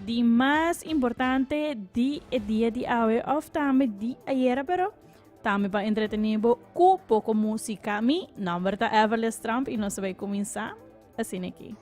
di mas importante di e dia di awe of tambe di ayera pero tambe pa entretene bo ku poko músika. Mi nomber ta Everless Trump y nos ta bai kuminsá asina aki.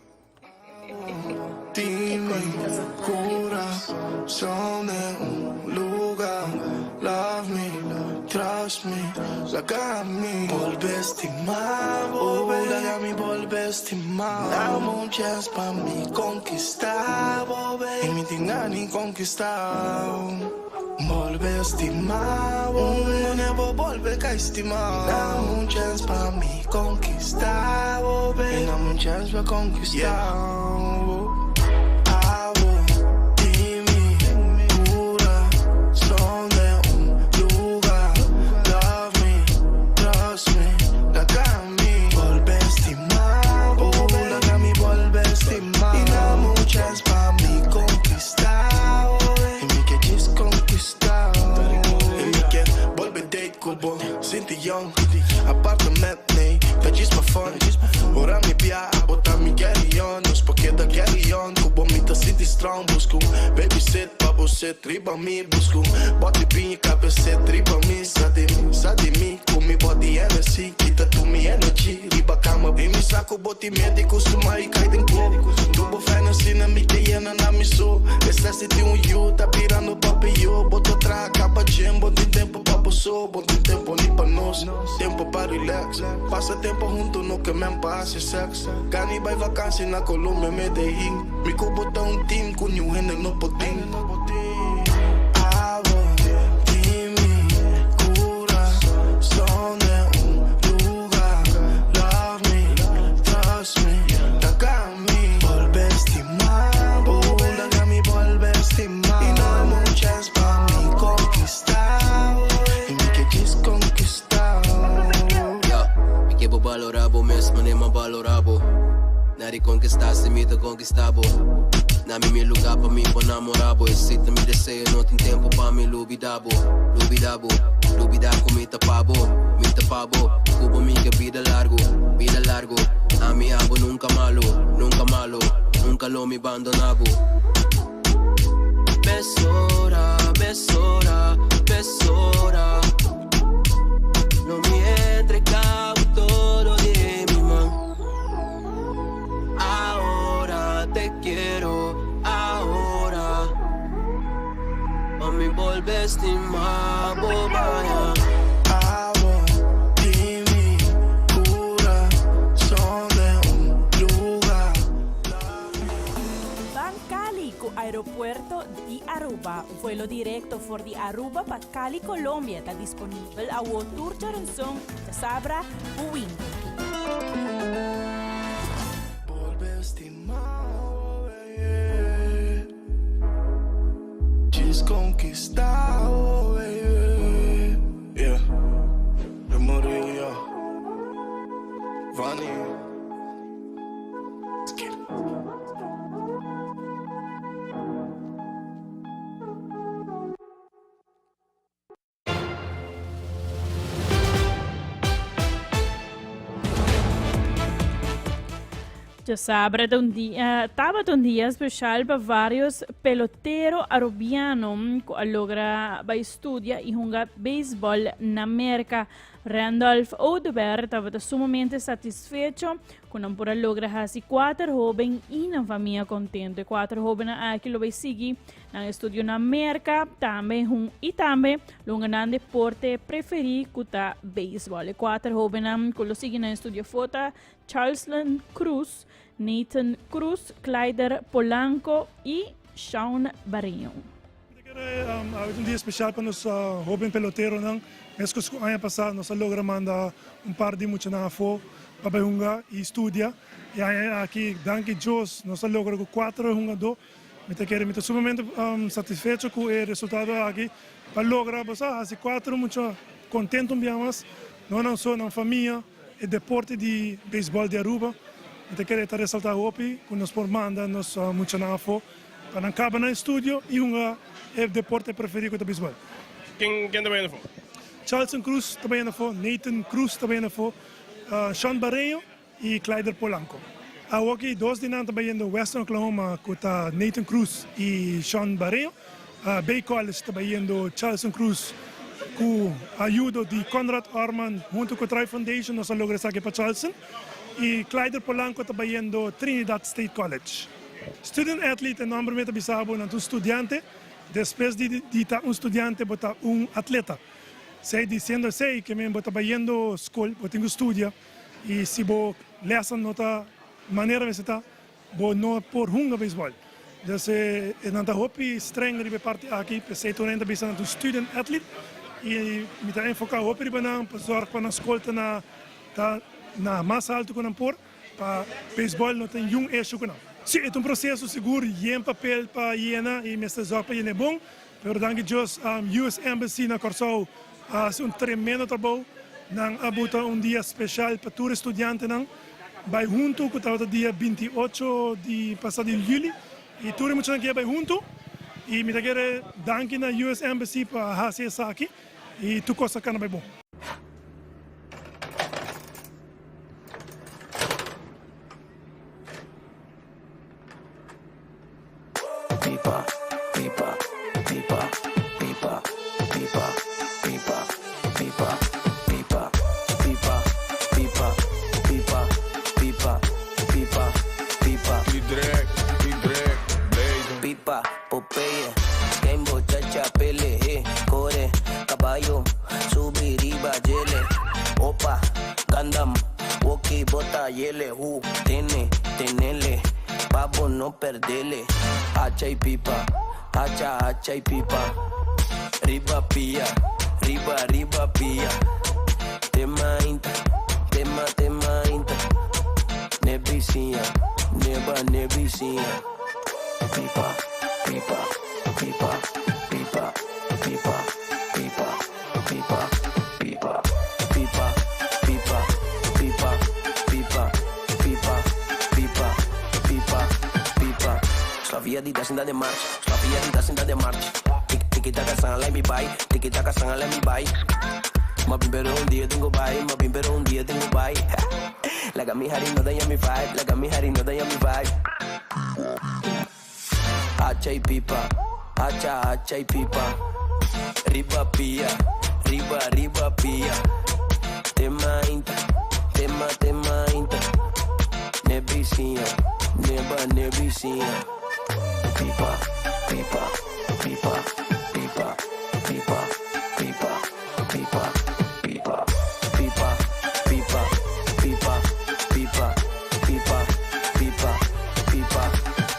Ban Cali cu Aeropuerto di Aruba. Vuelo directo for di Aruba pa Cali, Colombia ta disponibel awo tur djaranson, djasabra cu winter. Djasabra ta un dia, tabata un dia special pa varios pelotero Arubiano cu a logra bay studia y hunga baseball na Merca. Randolph Oduber tabata sumamente satisfecho cu nan por a logra haci cuater hoben y nan famia contento. E cuater hobennan aki lo bay sigui nan estudio na Merca tambe hun y tambe lo hunga nan deporte preferi cu ta baseball. E cuater hobennan cu lo sigui nan estudio afo ta Charleston Cruz, Nathan Cruz, Clyder Polanco y Shawn Barreño. Mi ta kere awe ta un dia special pa nos hoben peloteronan. Mescos cu aña pasa nos a logra manda un par di muchanan afo pa bay hunga y studia. E aña aki danki Dios nos a logra cu cuatro hungador. Mi ta kere mi ta sumamente satisfecho cu e resultado aki pa logra bo sa haci cuatro mucha contento un bia mas, no nan so nan famia. E deporte di beisbòl di Aruba mi ta kere ta resaltá hopi ku nos por manda nos muchanan afó pa nan kaba nan estudio i hunga e deporte preferí ku ta beisbòl. Ken ken ta bayendo afó? Charlson Cruz ta bayendo afó, Nathan Cruz ta bayendo afó, Sean Barreño i Clyder Polanco. Awoki dos di nan ta bayendo Western Oklahoma ku ta Nathan Cruz i Sean Barreo. Bay College ta bayendo Charleston Cruz ku ayudo di Conrad Orman hunto ku Tri Foundation nos a logra esaki pa Charleston. I Clyder Polanco ta bayendo Trinidad State College. Student athlete e nomber mi ta bisa bo nan ta un studiante, despues di di ta un studiante bo ta un atleta. Esei diciendo esei ke men bo ta bayendo skol bo tin ku studia i si bo lessen no ta manera mester ta bo no por hunga beisbòl. Dus e nan ta hopi streng riba e parti aki, p'esei tur hende ta bisa nan ta un student athlete i mi ta enfoká hopi riba nan pa zòrg pa nan skol ta na ta na mas haltu ku nan por pa beisbòl no ta niun issue ku nan. Sí, e ta un proseso sigur yen papel pa yena i mester zòrg pa yena e bon, pero danki Dios US Embassy na Kòrsou a hasi un tremendo trabou, nan a buta un dia speshal pa tur e studiantenan bai huntu ku tabata dia 28 di pasa di yuli i tur e muchanan ke bai huntu i mi ta kere danki na US Embassy pa hasi esaki i tur kos a kana bai bon. Pipa, pipa, pipa, pipa, pipa, pipa, pipa, pipa, pipa, pipa, pipa, pipa, pipa, pipa. Iedereen, iedereen, bezig. Pipa, Popeye, Gamebo, Chacha, Pele, he, Core, Caballo, Subi, Riba, Jele, Opa, Gundam, Woki, Bota, Yele, Hu, Tene, Tenele, Pabo, no perdele, Hacha y pipa, hacha, hacha y pipa, Riba, pia, riba, riba, pia, Tema, inta, tema, tema, inta, Nebisia, neba, nebisia. Pipa, pipa, pipa, pipa, pipa, pipa, pipa, pipa, pipa, pipa, pipa, pipa, pipa, pipa, pipa, pipa. Slavia di das in de march, Slavia di das in de march. Tiki taka sang let me buy, tiki taka sang let me buy. Ma bim un dia tengo bye, ma bim un dia tengo bye. Laga mi hari no da mi vibe, laga mi hari no da mi vibe. Hacha y pipa, hacha, hacha y pipa. Riba pia, riba, riba pia. Tema inta, tema, tema inta. Nebisia, neba, nebisia. Pipa, pipa, pipa, pipa, pipa, pipa, pipa, pipa, pipa, pipa, pipa, pipa, pipa, pipa, pipa,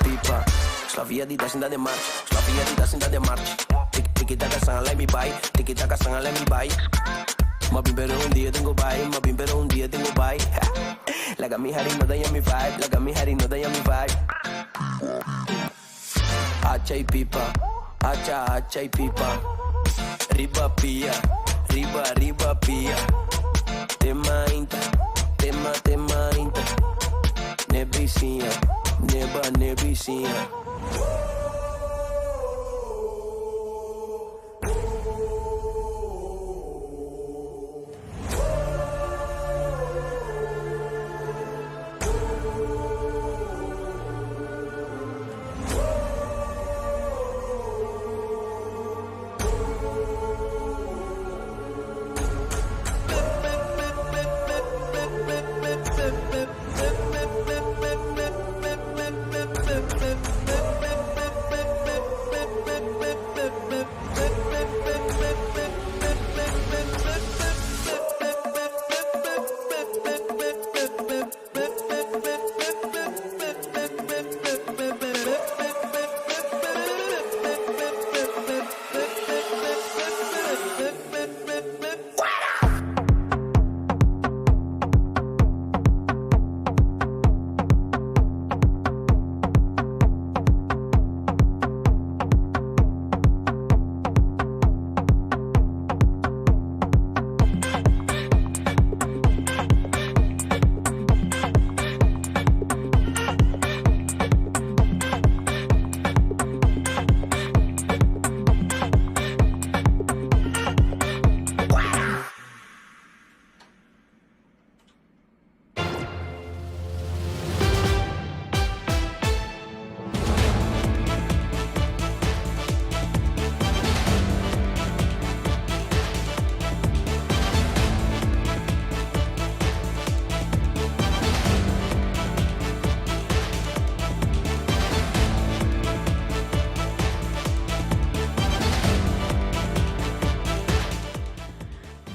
pipa. Slavia di das in de march, Slavia di das in de march. Tiki taka sang let me buy, tiki taka sang let me buy. Ma bim pero un dia tengo bye, ma bim pero un dia tengo bye. Laga mi hari no da mi vibe, laga mi hari no da mi vibe. Hacha y pipa, hacha, hacha y pipa. Riba pia, riba, riba pia. Tema inta, tema, tema inta. Nebisia, neba, nebisia.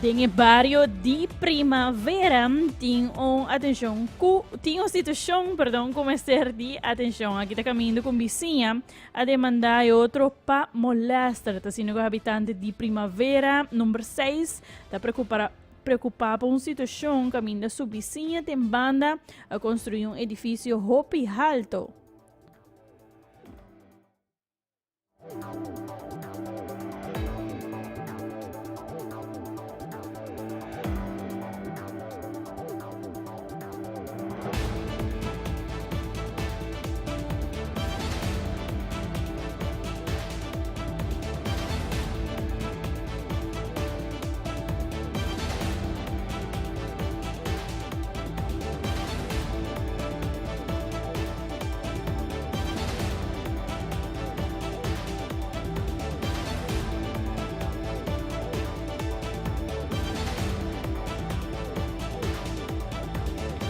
Den e bario di Primavera tin un atencion cu tin un situacion, perdon, cu mester di atencion. Aki ta caminda cu un bisiña a demanda e otro pa molester. Ta asina cu habitante di Primavera number 6 ta preocupa preocupa pa un situacion caminda su bisiña ten banda a construi un edificio hopi halto.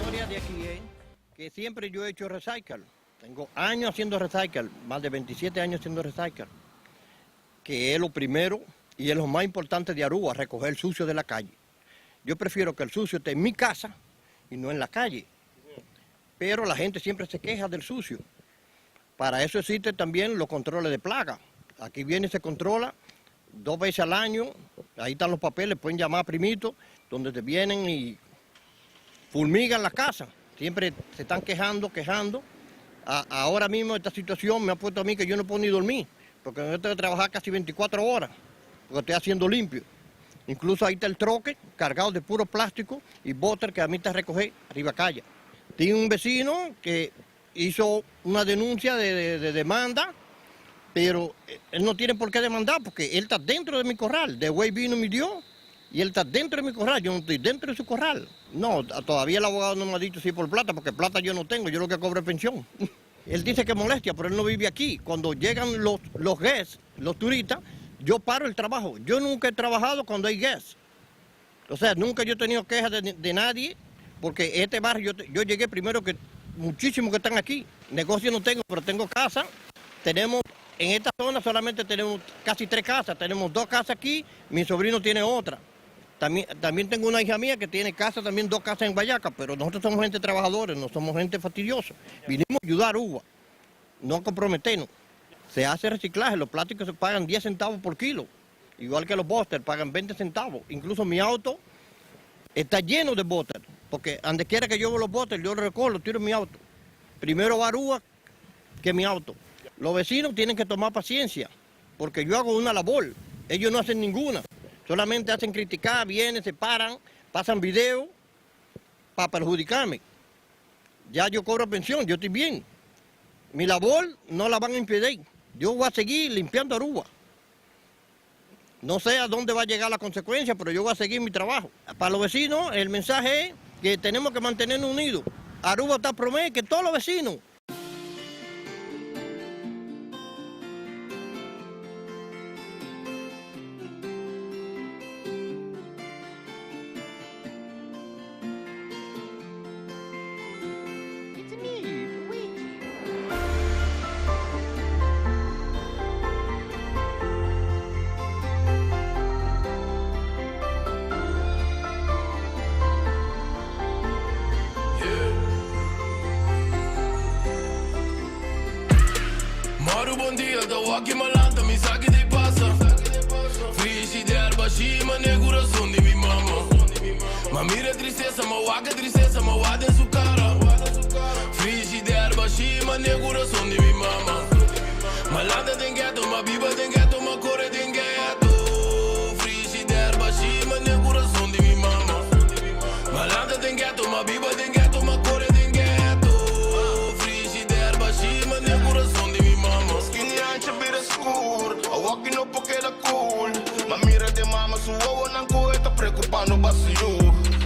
Historia de aquí es que siempre yo he hecho recycle. Tengo años haciendo recycle, más de 27 años haciendo recycle, que es lo primero y es lo más importante de Aruba, recoger el sucio de la calle. Yo prefiero que el sucio esté en mi casa y no en la calle. Pero la gente siempre se queja del sucio. Para eso existen también los controles de plaga. Aquí viene y se controla dos veces al año. Ahí están los papeles, pueden llamar a Primito, donde te vienen y fulmigan la casa. Siempre se están quejando, quejando. Ahora mismo esta situación me ha puesto a mí que yo no puedo ni dormir, porque yo tengo que trabajar casi 24 horas, porque estoy haciendo limpio. Incluso ahí está el troque cargado de puro plástico y boter que a mí está a recoger arriba calle. Tiene un vecino que hizo una denuncia de demanda, pero él no tiene por qué demandar porque él está dentro de mi corral. De güey vino y me dio y él está dentro de mi corral, yo no estoy dentro de su corral. No, todavía el abogado no me ha dicho si por plata, porque plata yo no tengo, yo lo que cobro es pensión. Él dice que molestia, pero él no vive aquí. Cuando llegan los guests, los turistas, yo paro el trabajo. Yo nunca he trabajado cuando hay guests. Nunca yo he tenido quejas de nadie, porque este barrio, yo llegué primero que muchísimos que están aquí. Negocio no tengo, pero tengo casa. En esta zona solamente tenemos casi 3 casas. Tenemos 2 casas aquí, mi sobrino tiene otra. También tengo una hija mía que tiene casa, también 2 casas en Guayaca, pero nosotros somos gente trabajadora, no somos gente fastidiosa. Vinimos a ayudar a Aruba, no a comprometernos. Se hace reciclaje, los plásticos se pagan 10 centavos por kilo, igual que los bóster, pagan 20 centavos. Incluso mi auto está lleno de bóster, porque donde quiera que yo veo los bóster, yo los recojo, los tiro en mi auto. Primero va Aruba que mi auto. Los vecinos tienen que tomar paciencia, porque yo hago una labor, ellos no hacen ninguna. Solamente hacen criticar, vienen, se paran, pasan video pa' perjudicarme. Ya yo cobro pensión, yo estoy bien. Mi labor no la van a impedir. Yo voy a seguir limpiando Aruba. No sé a dónde va a llegar la consecuencia, pero yo voy a seguir mi trabajo. Para los vecinos, el mensaje es que tenemos que mantenernos unidos. Aruba está promete que todos los vecinos. Maru, bon dia, ta waki malanta, mi sa ki te pasa. Frigidaire bashi, mane corazón di mi mama. Ma mira tristeza, ma waka tristeza, ma wada en su cara. Frigidaire bashi, mane corazón di mi mama. Malanta den ghetto, ma biba den ghetto, ma corre den ghetto. Frigidaire bashi, mane corazón di mi mama. Malanta den ghetto, ma biba den ghetto, ma corre den ghetto. Frigidaire bashi, mane corazón di mi mama. Skinny ancha bira scur, a walking up porque era cool. Ma mira de mama su wowo nan ko eta preocupando vacío.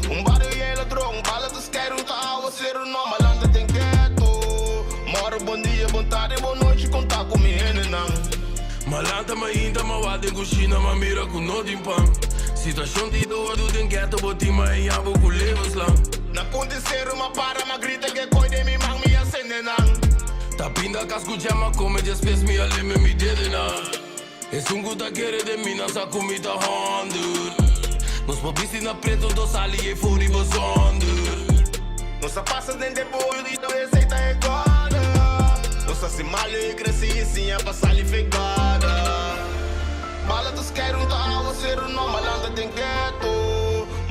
Un barrio y el ladrón, bala de sky, un tawa, cero no, malanta den ghetto. Moro, bom dia, bom tarde, boa noite, contar com mi hene nan. Malanta ma inta ma wa den kushina ma mira ku no din pan. Situación di do do den ghetto boti ma e yabo ku levenslang. Na punta cero ma para ma grita que koi de mi mang mi acende nan. Tapinda casco jama come después mi aleme mi dede na. Es un guta quiere de mina sa kumita hondur. Nos por bisti na preto dos ali e fori bijzonder. Nos a pasa den de boyo di esey ta e gòda. Nos a hasi malo i krese i siña pa sali fe gòda. Bala ta skèru ta awaseru no malanta den ghetto.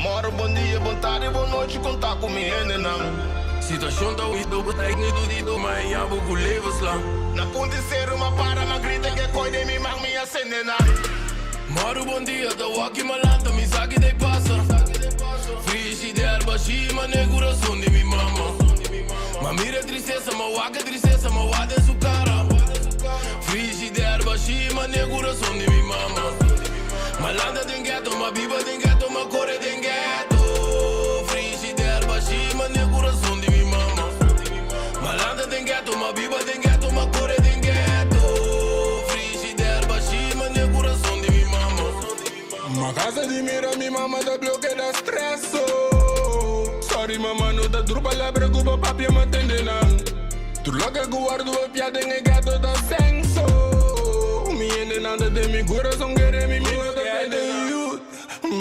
Mòrò bon dia, bon tardi, bon nochi konta ku mi hendenan. Situashon ta wido bo ta ignitu di do ma e yabo ku levenslang. Na punti seru m'a para m'a grita ke koi den mi man mi a sende nan. Mòrò bon dia ta wòki malanta mi sa ki ta pasa. Frigider bashí mane kurason di mi mama. M'a mira tristesa m'a wak e tristesa m'a wak den su kara. Frigider bashí mane kurason di mi mama. M'a lanta den ghetto m'a biba den ghetto m'a kore den ghetto. Frigider bashí mane kurason di mi mama. M'a lanta den ghetto m'a biba den ghetto m'a kore den ghetto. Frigider bashí mane kurason di mi mama. M'a cansa di mira mi mama ta bloke da stress oh. Sorry mama no ta duru palabra cu bo papia ma tende nan. Tur loke cu wordo papia den e ghetto ta senso. Mi hende nan ta den mi corazon kere mi mi no ta perde youth.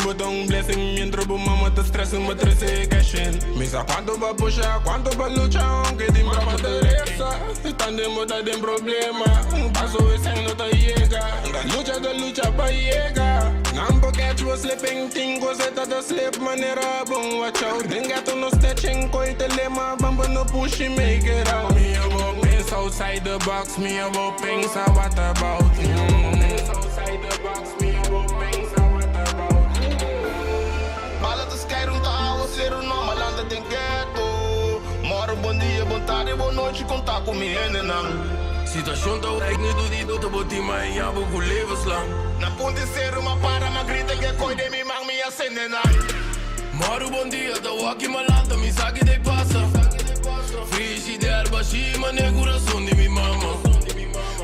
Bo ta un blessing mientras bo mama ta stress bo trece e cash in. Mi sa cuanto pa pusha cuanto pa lucha aunke tin papa ta reza. Tande bo ta den problema un paso esei no ta yega. Ta lucha ta lucha pa yega. Nan por catch bo slipping tin coseta ta slip manera bon watch out. Den ghetto no snatching coy te lema bamba no push make it out. Mi a bo pensa outside the box mi a bo pensa what about. Mi a bo pensa outside the box mi a bo pensa what about. Bala ta skèru ta awaseru no malanta den ghetto. Mòrò bon dia, bon tardi, bon nochi konta ku mi hendenan. Situashon ta ignitu di do ta bo tin ma e yabo ku levenslang. Na punti seru m'a para m'a grita ke koi den mi man mi a sende nan. Mòrò bon dia ta wòki malanta mi sa ki ta pasa. Frigider bashí mane kurason di mi mama.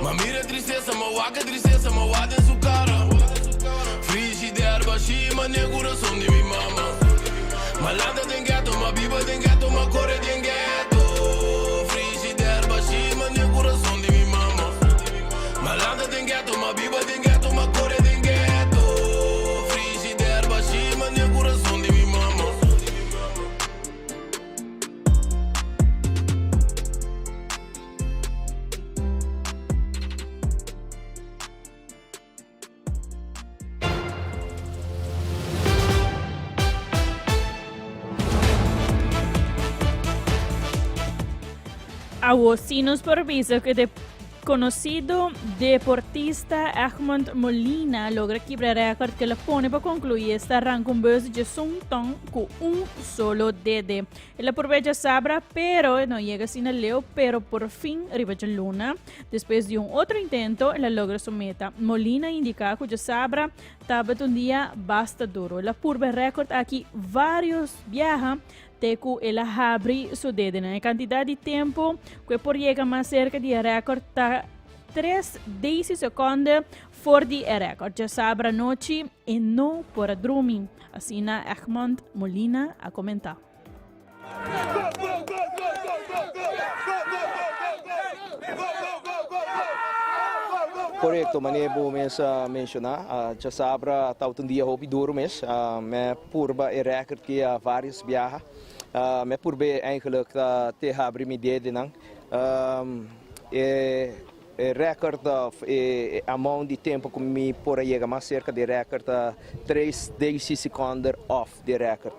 M'a mira tristesa m'a wak e tristesa m'a wak den su kara. Frigider bashí mane kurason di mi mama. M'a lanta den ghetto m'a biba den ghetto m'a kore den ghetto. Frigider bashí mane kurason di mi mama. M'a lanta den ghetto m'a biba den ghetto m'a kore den ghetto. Frigider bashí mane kurason di mi mama. Awo si nos por bisa cu de conocido deportista Egmond Molina logra kibra record que la pone pa conclui esta arranca un bus de un ton cu un solo dede. El a purba djasabra, pero e no yega asina leu, pero por fin riba djaluna, despues di un otro intento, el a logra su meta. Molina a indica cu djasabra tabata un dia basta duro. El a purba e record aki varios biaha te cu el a habri su dedenan. E cantidad di tempo cu e por yega mas cerca di e record ta tres deci seconde for di e record. Djasabra anochi e no por a drumi. Asina Egmond Molina a comenta. Korekto, manera bo mes a menshoná, djasabra tabata un dia hopi duro mes. Mi a purba e rèkòrt ki a vários biaha. Mi a purb'é eigenlijk ta te habri mi dedenan. E E record of e amount di tempo cu mi por a yega mas cerca di record ta tres deci seconden off di record.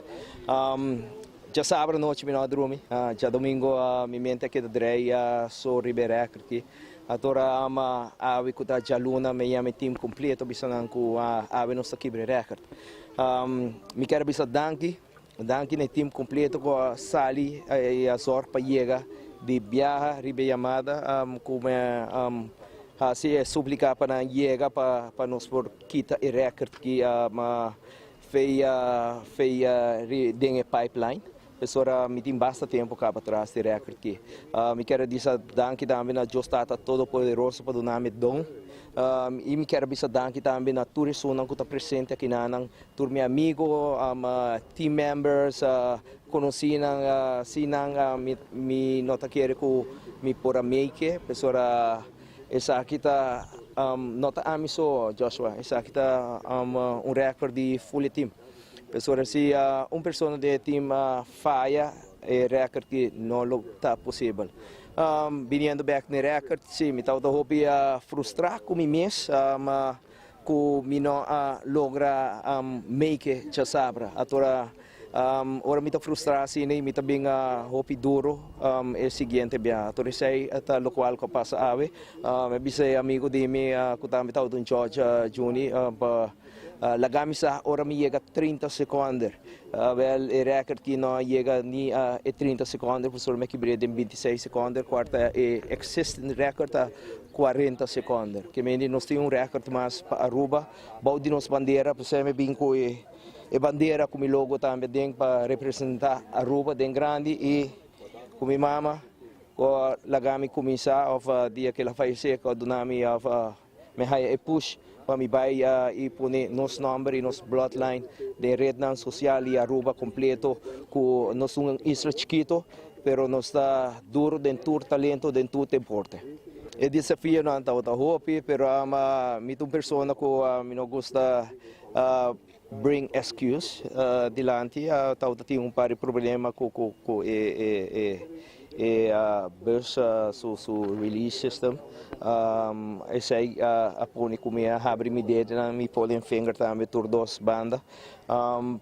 Djasabra nochi mi no a drumi, djadomingo mi mente a keda drei so riba e record aki. Atora ama awe cu ta djaluna mi yama e team completo bisa nan cu awe nos ta kibra e record. Mi kier a bisa danki. Danki na e team completo cu a sali y a zorg pa yega di biaha riba e yamada cu mi a haci e suplica pa nan yega pa nos por kita e record ki a feia den e pipeline. Pasobra mi tin basta tempo caba tras di record ki. Mi kier a disa danki tambe na Dios Tata Todopoderoso pa duna mi e don. Y mi kier a bisa danki tambe na tur esunnan cu ta presente akinanan. Tur mi amigo, team members, conocinan, sin nan mi no ta kere cu mi por a make, pasobra esaki ta no ta ami so, Joshua, esaki ta un record di full e team. Pasobra si un persona den e team faya e record ki no lo ta posibel. Biniendo bek na e record, si mi tabata hopi frustra ku mi mes ku mi no a logra make e djasabra. Atora ora mi ta frustra asina i mi ta bin hopi duro e siguiente biaha. Atora esei ta lokual ku a pasa awe. Mi a bisa e amigo di mi ku tambe tabata un judge Juni pa Laga mi sa ora mi yega 30 seconde. Wel, e record ki no a yega ni a e 30 seconde, pasobra mi a kibr'é den 26 seconde, cual ta e existing record ta 40 seconde. Ke mende nos tin un record mas pa Aruba bou di nos bandera, p'esei mi bin cu e bandera cu mi logo tambe aden pa representa Aruba den grandi y cu mi mama cu a laga mi cuminsa of dia cu el a fayece cu a duna mi of Mi haya e push pa mi bai y pone nos nomber y nos bloodline den rednan social y Aruba completo cu nos un isla chikito pero nos ta duro den tur talento den tur deporte. E desafionan tabata hopi pero mi ta un persona cu mi no gusta bring excuse dilanti. Tabata tin un par di problema cu cu e e bus su su release system. Esey a pone cu mi a habri mi dedenan, mi pulling finger tambe tur dos banda.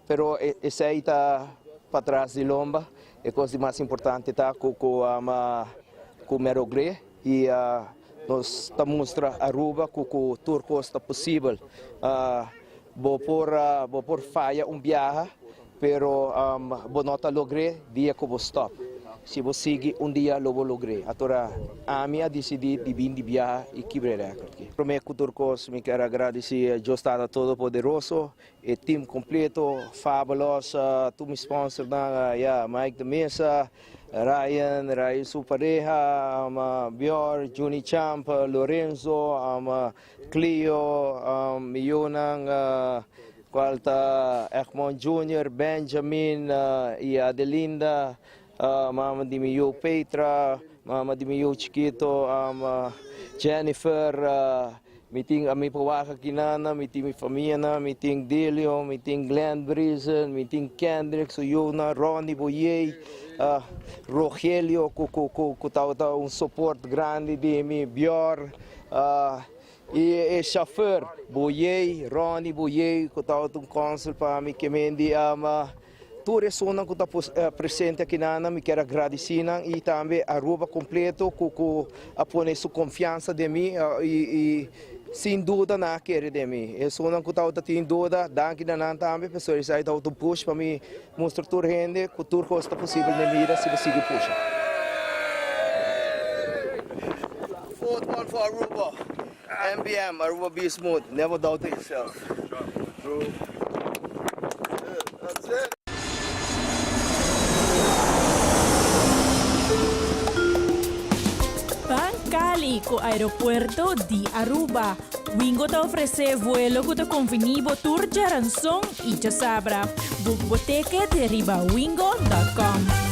Pero esey ta patras di lomba. E cos di mas importante ta cu cu cu mi a logr'e y nos ta mustra Aruba cu cu tur cos ta posibel. Bo por bo por faya un biaha pero bo no ta logr'é dia ku bo stòp. Si bo sigui un dia lo bo logr'é. Atora ami a disidí di bin di biaha i kibra e rèkòrt aki. Promé ku tur kos mi kier a gradisí Dios Tata Todopoderoso, e team kompleto, Fabulos, tur mi sponsornan, ya, Mike de Meza, Ryan, Ryan su pareha, Bjorn, Juni Champ, Lorenzo, Clio, mi yunan cual ta Egmond Junior, Benjamin y Adelinda, mama di mi yu Petra, mama di mi yu chikito Jennifer, mi tin mi por wak aki nan, mi tin mi famianan, mi tin Delio, mi tin Glenn Briesen, mi tin Kendrick su yunan, Ronnie Boyey, Rogelio cu tabata un support grandi di mi, Bjorn. Y e chauffeur Boyey, Ronnie Boyey, cu tabata un consul pa mi, ke men di tur esunnan cu ta presente akinan, mi kier a gradici nan y tambe Aruba completo cu cu a pone su confiansa den mi y sin duda nan a kere den mi. Esunnan cu tabata tin duda, danki na nan tambe, pasobra esaki tabata un push pa mi mustra tur hende cu tur cos ta posibel den bida si bo sigui pusha. Fourth one for Aruba, MBM, Aruba Be Smooth, never doubt yourself. That's it. Ban Cali cu Aeropuerto di Aruba. Wingo ta ofrece vuelo cu ta conveni bo tur djaranson y djasabra. Book bo ticket riba wingo.com.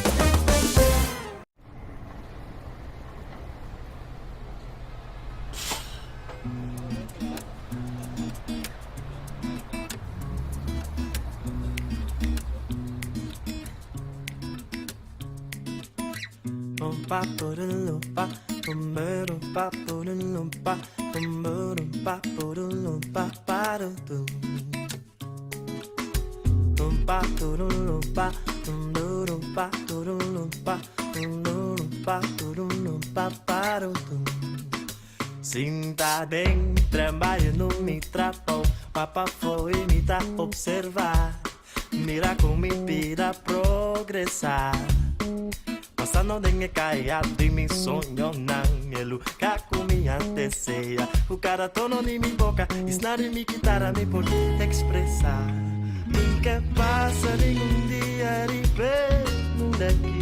Sinta den tren bayendo mi trabou pa pafó i mi ta observá Mira con mi bida progresá Pasando den e kaya di mi soñonan E lugar ku mi a desea Ku kada tono di mi boka i sna di mi kitara mi por ekspresá Mi ke pasa ningun dia riba e mundu aki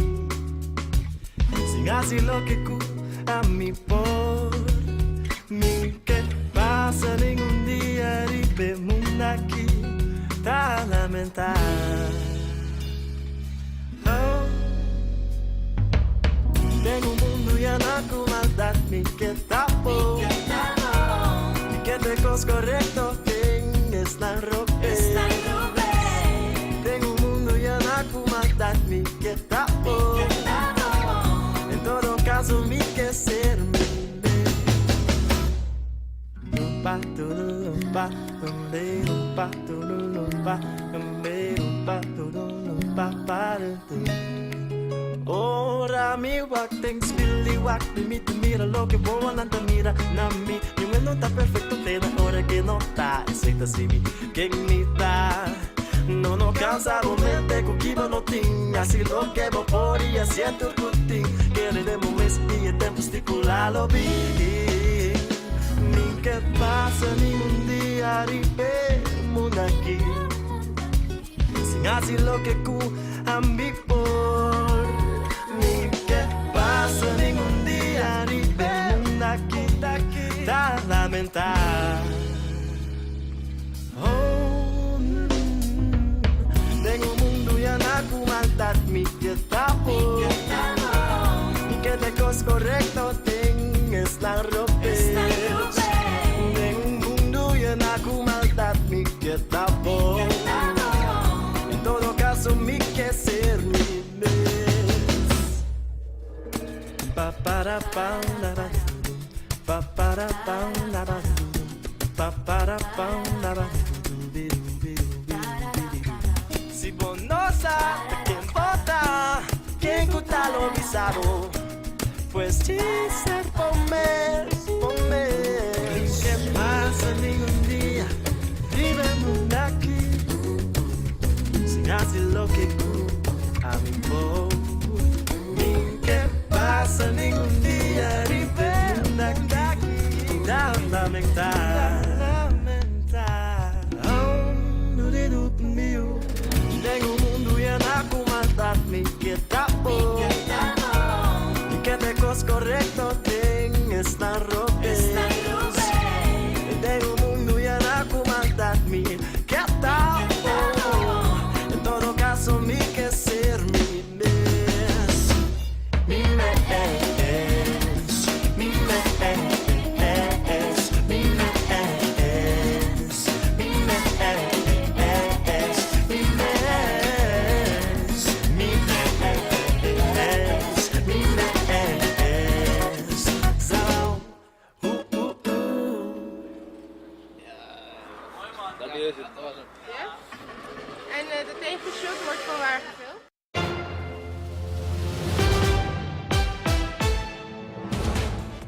Sin hasi loke ku ami por Mi ke pasa ningun dia riba e mundu aki Ta lamentá Oh Den un mundu yana ku maldat mi ke ta bon Mi ke te kos korekto den esnan robes. Mi ke ta bon. En todo caso mi ke ser mi mes. Ora mi wak den spil di wak mi mi ta mira loke wowonan ta mira na mi. Niun e no ta perfecto te na ora ke no ta. Esei ta si mi ken mi ta. No no cansa bo mente ku ki bo no tin. Hasi loke bo por i hasié tur ku tin. Kere den bo mes i e tempu stipulá lo bin. Mi ke pasa ningun dia riba e mundu aki sin hasi loke ku ami por. Mi ke pasa ningun dia riba e mundu aki ta lamentá. Oh, den un mundu yana ku maldat mi ke ta bon. Mi ke te kos korekto den esnan robes. Den un mundu yana ku maldat mi ke ta bon. En todo kaso mi ke ser mi mes. Pa para pa la ba pa para pa la ba pa para pa la ba Si bo no sa ta ken bo ta, ken ku ta lo bisa bo? Pues djis ser bo mes, bo mes. Ke pasa ningun dia riba e mundu aki sin hasi loke ku ami por. Mi ke pasa ningun dia riba e mundu aki ta lamentá. Den un mundu yena ku maldat mi ke ta bon. Mi ke te kos korekto den esnan robes. Den un mundu yena ku maldat mi ke ta bon. En todo kaso mi ke ser mi mes. Mi mes. Mi mes. Mi mes. Mi mes. Mi mes. Mi mes. Mi mes. Zao. Uh, uh, uh. Ja? En de tegenshot wordt van waar gefilmd?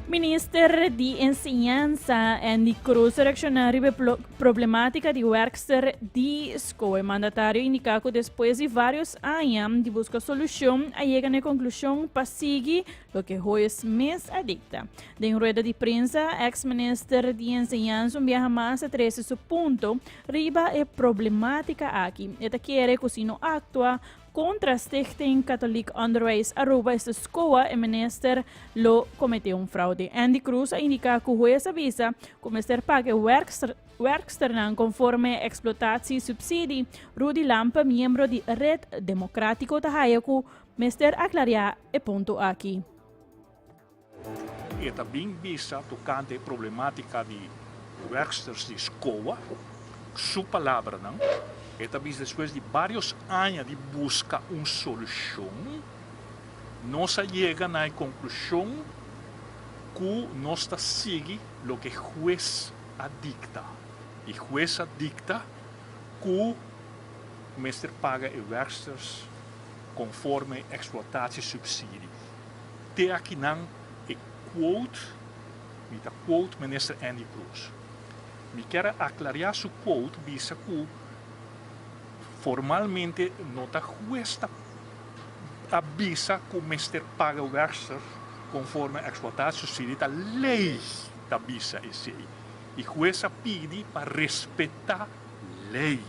Minister di Enseñansa Endy Croes a reacciona riba e problematica di werkster di sco. E mandatario indica cu despues di varios aña di busca solucion a yega na e conclusion pa sigui loke Hoyes mes a dicta. Den rueda di prensa, ex minister di Enseñansa un biaha mas a trece su punto riba e problematica aki. E ta kere cu si no actua Contra Stichting Katholiek Onderwijs Aruba esta SCOA e minister lo comete un fraude. Endy Croes a indica cu huez a bisa cu mester paga e werksternan conforme explotatie subsidie. Rudy Lampe, miembro di Red Democratico ta haya cu mester aclaria e punto aki. E ta bin bisa tocante e problematica di werksters di SCOA, su palabranan, e ta bisa despues di varios aña di busca un solucion, nos a yega na e conclusion cu nos ta sigui loke huez a dicta. Y huez a dicta cu mester paga e werksters conforme exploitatiesubsidie. Te akinan e quote, mi ta quote Minister Endy Croes. Mi kier a aclaria su quote bisa cu formalmente no ta huez ta a bisa cu mester paga werkster conforme exploitatiesubsidie, ta ley ta bisa esey y huez a pidi pa respeta ley.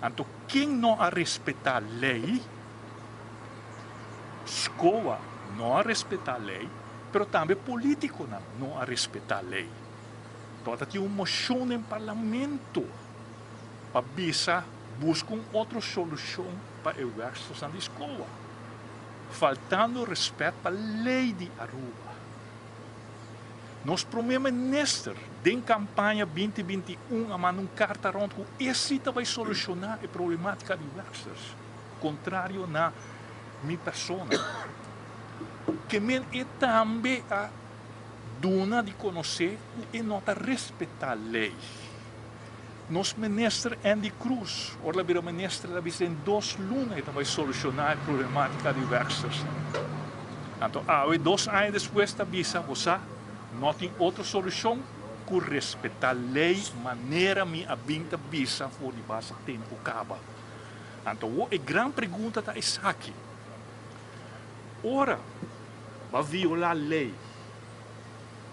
Anto ken no a respeta ley? Scoa no a respetá lei, pero tambe polítikonan no a respetá lei. Tabata tin un moshon den parlamento pa bisa buska un otro solushon pa e wèrkstersnan di Scoa, faltando rèspèt pa lei di Aruba. Nos promé minister den kampaña 2021 a manda un karta rònt ku esei ta bai solushoná e problemátika di wèrksters. Contrario na mi persona. Ke men e tambe a duna di konosé ku e no ta respetá lei. Nos minister Endy Croes, ora el a bira minister el a bisa den dos luna e ta bai solushoná e problematika di werkstersnan. Anto awe dos aña despues ta bisa bo sa no tin otro solushon ku respetá lei manera mi a bin ta bisa for di basta tempu kaba. Anto awor e gran pregunta ta esaki, ora bo a violá lei,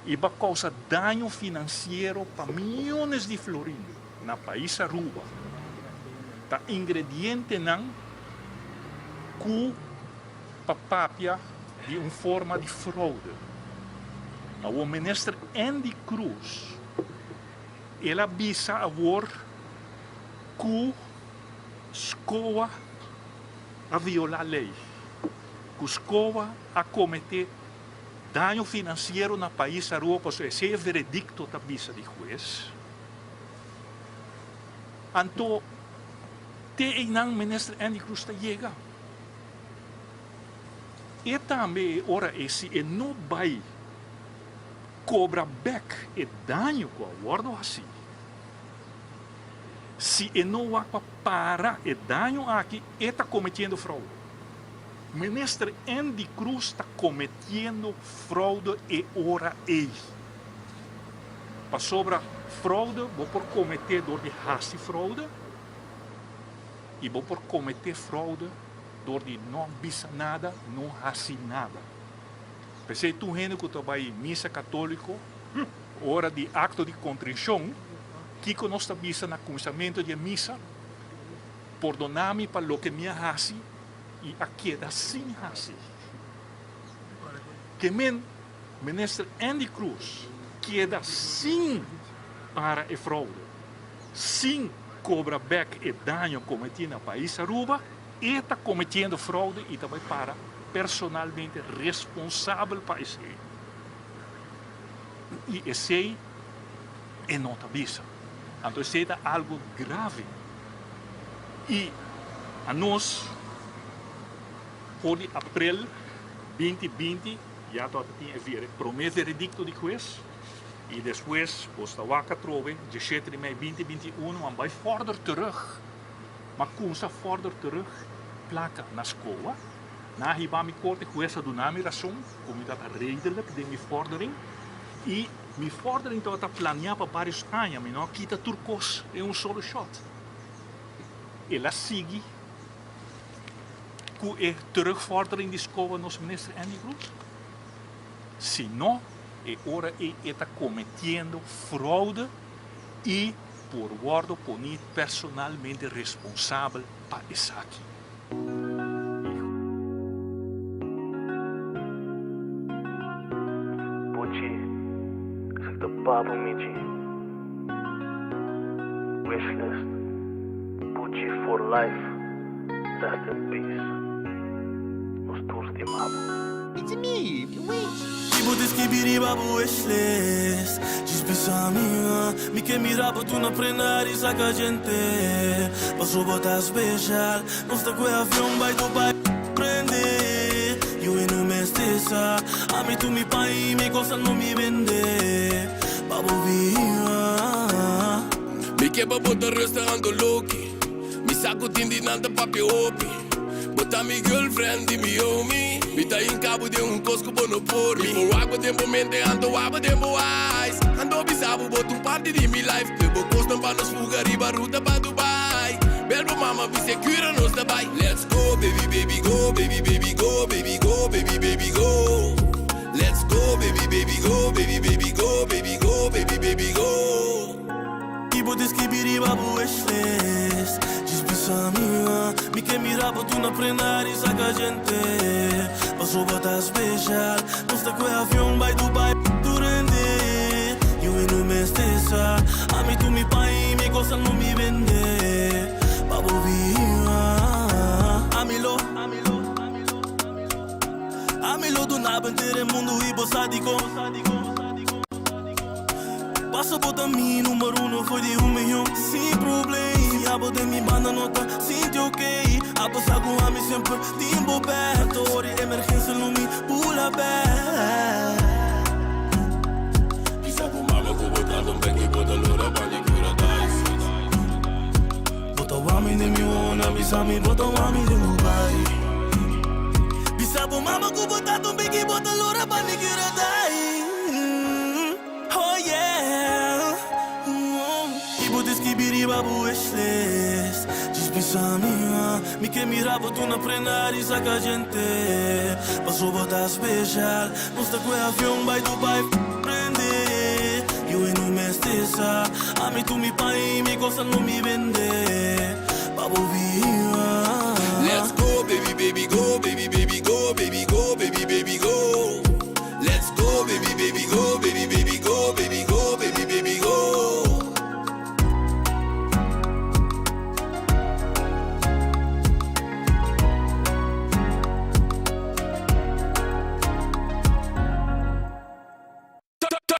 i ba kousa daño finansiero pa miyones di florin na pais Aruba ta ingredientenan ku pa papia di un forma di fraude. Awor Minister Endy Croes el a bisa awor ku SCOA a viola ley, ku SCOA a komete Daño financiero na pais Aruba pasobra esey e veredicto ta bisa di hues. Anto te eynan Minister Endy Croes ta yega. E tambe e ora ey si e no bay cobra bek e daño cu a wordo haci, si e no wak pa para e daño aki e ta cometiendo fraude. Minister Endy Croes ta cometiendo fraude e ora ey. Pasobra fraude bo por comete door di haci fraude y bo por comete fraude door di no bisa nada, no haci nada. P'esey tur hende cu ta bay misa catolico ora di acto di contricion, kico nos ta bisa na cuminsamento di e misa? Pordona mi pa loke mi a haci i a keda sin hasi. Ke men Minister Endy Croes keda sin para e fraude, sin kobra bek e daño kometí na pais Aruba, e ta kometiendo fraude i ta bai para personalmente responsabel pa esei. I esei e no ta bisa. Anto esei ta algo grave. I anos for di aprel 2020 ya tabata tin e prome veredicto di hues i despues bos ta wak atrobe 17 di mei 2021 nan bai forder terug. Ma kumsa forder terug plaka na skoa. Nan a hiba mi korte, hues a duna mi rason ku mi tabata redelijk den mi vordering i mi vordering tabata planea pa varios aña, mi no a kita tur kos den un solo shot. El a sigui ku e terugvordering di skoa nos minister Endy Croes? Si no, e ora ei e ta kometiendo fraude i por wòrdu poni personalmente responsabel pa esaki. Buchi, esaki ta Papo Michi. Wishlist, Buchi for life, rest in peace. Nos tur stima bo. It's me, Wichi. Ki bo ta skibi riba bo wishlist? Djis bisa mi, mi ke mira bo tur na prenda di saka djente. Paso bo ta special. Nos ta kue avion bai Dubai prende. Yu e no mester sa. Ami tur mi pan y mi cosa no mi bende. Pa bo biba. Mi ke pa bo ta rustig ando loki. Mi sa ku tin di nan ta papia hopi. Bo ta mi girlfriend di mi homie. Mi ta hinka bo den un kos ku bo no por. Mi por wak bo den bo mente anto wak bo den bo eyes. Anto bisa bo bo ta un parti di mi life. Ke bo kosnan pa nos fuga riba ruta pa Dubai. Bel bo mama bis'e kura nos ta bai. Let's go baby baby go baby baby go baby go baby baby go. Let's go baby baby go baby baby go baby go baby baby go. Ki bo ta skibi riba bo wishlist? Djis bisa mi, mi ke mira bo tur na prenda di saka djente. Paso bo ta special. Nos ta kue avion bai Dubai tur hende. Yu e no mester sa. Ami tur mi pan i mi cosa no mi bende. Pa bo biba. Ami lo. Ami lo duna bo henter e mundu i bo sa dikon. Paso bo ta mi number uno for di un miyon sin probleem. Si abo den mi banda no ta sinti ok, abo sa ku ami semper tin bo back. Anto ora di emergensia lo mi bula back. Bisa bo mama ku bo tata un bek i bo ta lora ban di cura dais. Bo ta wami den mi wowonan bisa mi bo ta wami den bo bai. Bisa bo mama ku bo tata un bek i bo ta lora ban di cura dais. Oh yeah I bo ta skibi riba bo wishlist Djis bisa mi Mi ke mira bo tur na prenda di saka djente Paso bo ta special Nos ta kue avion bai Dubai prende Yu e no mester sa Ami tur mi pan i mi cosa no mi bende Pa bo biba Let's go baby baby go baby baby go baby go baby baby go Let's go baby baby go baby baby go baby go baby baby go.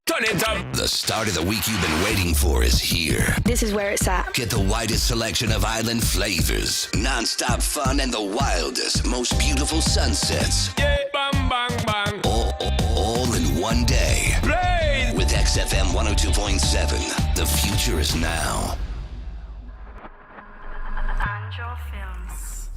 Turn it up. The start of the week you've been waiting for is here. This is where it's at. Get the widest selection of island flavors, non-stop fun, and the wildest, most beautiful sunsets. Yeah, bang, bang, bang. All, all in one day. Play! With XFM 102.7, the future is now. Angel Films.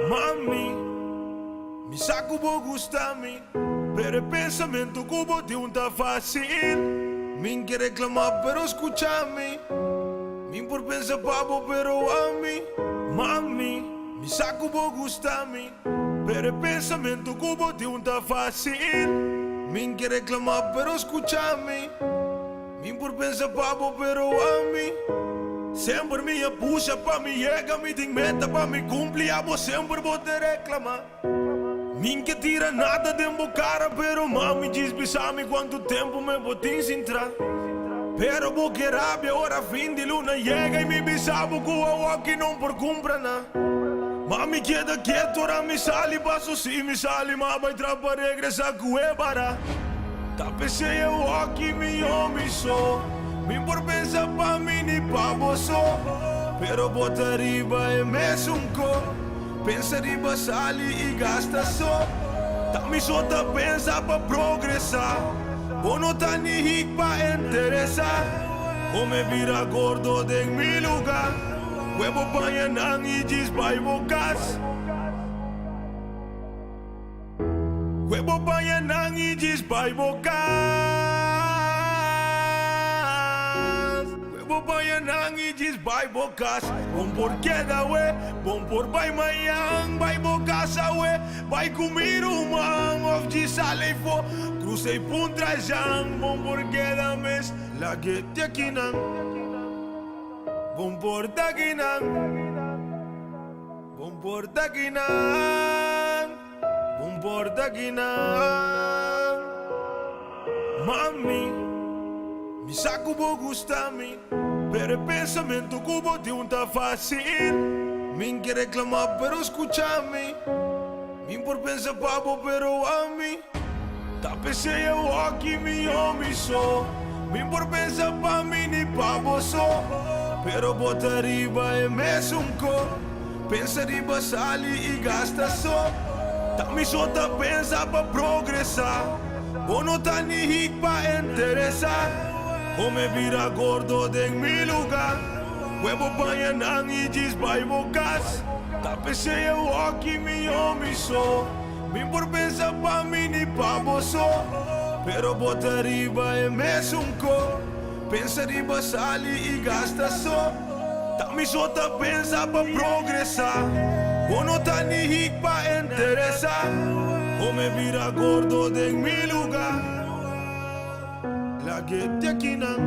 Mami, mi sa ku bo gusta mi, pero e pensamentu ku bo tin un ta fácil. Mi n'ke reklamá, pero skucha mi. Mi por pensa pa bo, pero ami. Mami, mi sa ku bo gusta mi, pero e pensamentu ku bo tin un ta fácil. Mi n'ke reklamá, pero skucha mi. Mi por pensa pa bo pero ami Semper mi a pusha pa mi yega Mi tin meta pa mi cumpli Abo semper bo te reclama Mi n'ke tira nada den bo cara Pero mami djis bisa mi cuanto tempo me bo tin sin tra Pero bo ke rabia ora fin di luna yega Y mi bisa bo cu awoki no por cumpra na Mami keda keto ora mi sali Paso si mi sali ma bay tra pa regresa cu e bara. Ta p'esei e wòki mi omi so. Mi por pensa pa mi ni pa bo so. Pero bo ta riba e mesun ko. Pensa riba sali i gasta so. Ta mi so ta pensa pa progresá. Bo no ta ni hik pa interesá. Kome bira gordo den mi lugá. Kue bo paña nan i djis bai bo kas. Kue bo baña nan i djis bai bo kas. Kue bo baña nan i djis bai bo kas. Bon por keda awe, bon por bai mañan. Bai bo kas awe, bai ku mi ruman. Of djis sali afó, krusa i puntra Jan. Bon por keda mes, lag'e te akinan. Bon por ta akinan. Bon por ta akinan. Bon por ta akinan. Mami, mi sa ku bo gusta mi, pero e pensamentu ku bo tin un ta fácil. Mi n'ke reklamá, pero skucha mi. Mi por pensa pa bo, pero ami ta p'esei awoki mi omi so. Mi por pensa pa mi ni pa bo so, pero bo ta riba e mesun ko. Pensa riba sali i gasta so. Ta mi so ta pensa pa progresá. Bo no ta ni hik pa interesá. Kome bira gordo den mi lugá. Kue bo baña nan i djis bai bo kas. Ta p'esei e wòki mi omi so. Mi por pensa pa mi ni pa bo so. Pero bo ta riba e mesun ko. Pensa riba sali i gasta so. Ta mi so ta pensa pa progresá. Bo no ta ni hik pa interesá. Kome bira gordo den mi lugá. Lag'e te akinan.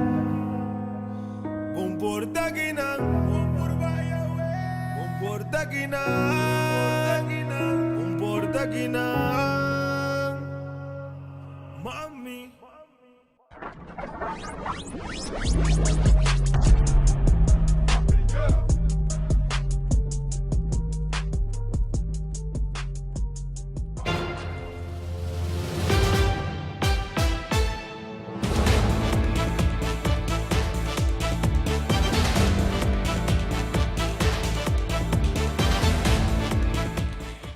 Bon por ta akinan. Bon por bai awe. Bon por. porta akinan, un porta akinan, mami.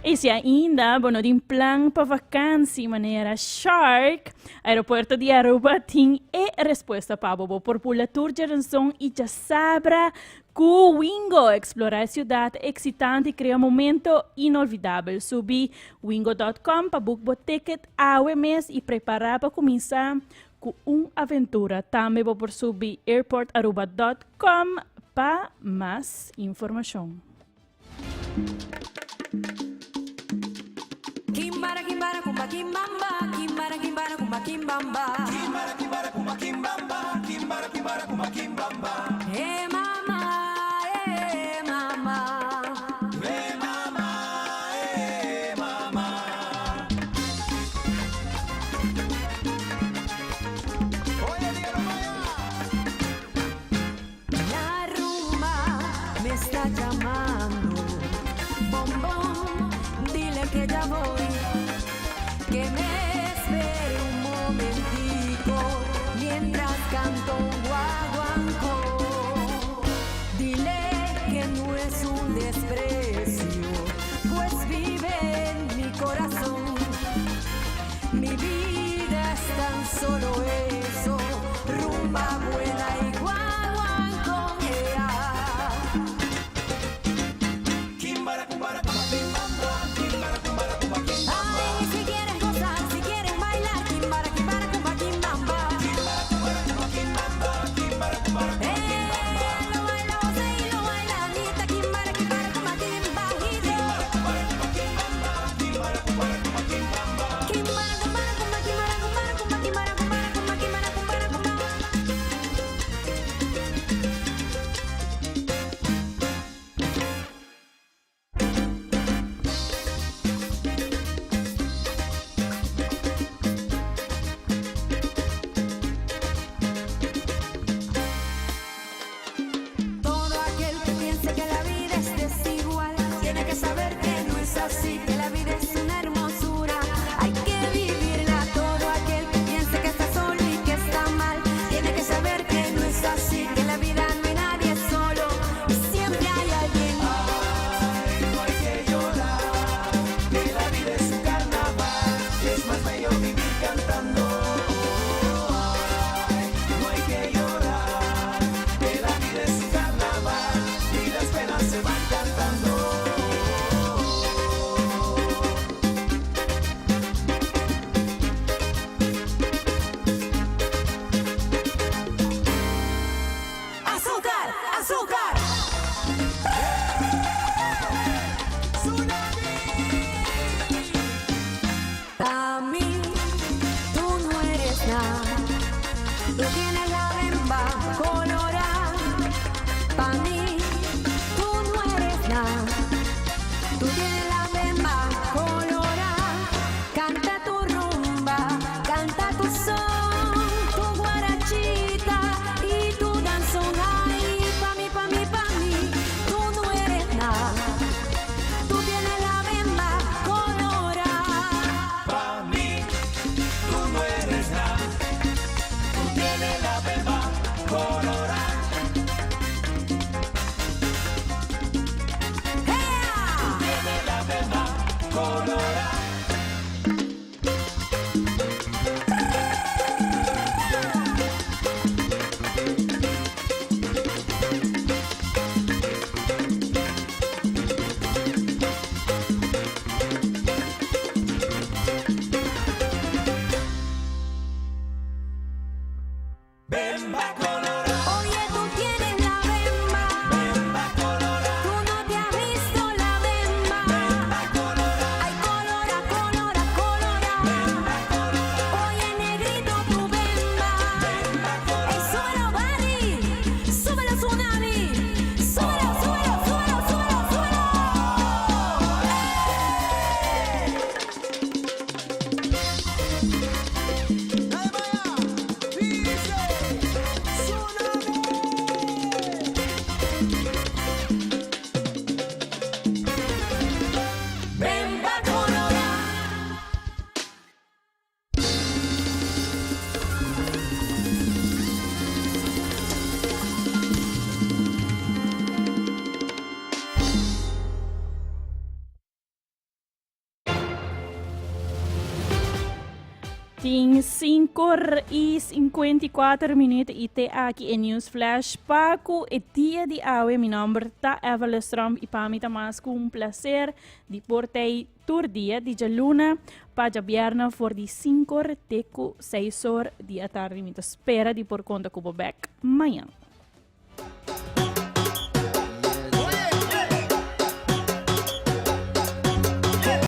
Y si ainda bo no tin plan pa vakantie manera Shark, Aeropuerto di Aruba tin e respuesta pa bo. Bo por bula tur djaranson y djasabra cu Wingo. Explora e ciudad excitante y crea momento inolvidabel. Subi wingo.com pa book bo ticket awe mes y prepara pa cuminsa cu un aventura. Tambe bo por subi airportaruba.com pa mas informacion. Kimbara kimbara kumba kimbamba kimbara kimbara kumba kimbamba Kimbara kimbara kumba kimbamba kimbara kimbara kumba kimbamba Eh mama eh mama Eh mama eh mama Oye dígalo Maya. La rumba me está llamando. Bombón, dile que ya voy. Que me espere un momentico mientras canto un guaguancó. Dile que no es un desprecio, pues vive en mi corazón. Mi vida es tan solo eso, rumba buena y guaguancó. Ea. Kimbara kumbara kumba kimbamba kimbara kumbara kumba kimbamba Ay, si quieres gozar, si quieres bailar, kimbara, kimbara, kumba, kimbamba. Kimbara kumbara kumba kimbamba kimbara kumbara kumba kimbamba Lo baila José y lo baila Anita, kimbara, kimbara, kumba, kimbajito. Kimbara kumbara kumba kimbamba kimbara kumbara kumba kimbamba Kimbara, kumbara, kumba, kimbara, kumbara, kumba, kimbara, kumbara, kumba, kimbara, kumbara, kumba. Todo aquel que piense que la vida es desigual tiene que saber que no es así, que la vida es una hermosura. Hay que vivirla. Todo aquel que piense que está solo y que está mal tiene que saber que no es así, que la vida no hay nadie solo y siempre hay alguien. Ay, no hay que llorar, que la vida es un carnaval, es más bello vivir cantando. Ay, no hay que llorar, que la vida es un carnaval y las penas se van cantando. Azúcar, azúcar. Pa' mí, tú no eres nada. Tú tienes la bemba colorada. Pa' mí, tú no eres nada. Tú tienes la bemba colorada. Canta tu rumba, canta tu son, tu guarachita y tu danzón. Ay, pa' mí, pa' mí, pa' mí, tú no eres nada. Tú tienes la bemba colorada. Pa' mí, tú no eres nada, tú tienes la bemba colorada. Tú tienes la bemba colorada. Bemba colorada. Oye, tú tienes la bemba. Bemba colorada. Tú no te has visto la bemba. Bemba colorada. Ay, colorada. Tin 5 y 54 minuut y te aki e News Flash pa cu e dia di awe. Mi nomber ta Evelyn Tromp y pa mi ta mas cu un placer di por tey tur dia di djaluna pa djabierna for di 5 or te cu 6 or di atardi. Mi ta spera di por conta cu bo bek mañan.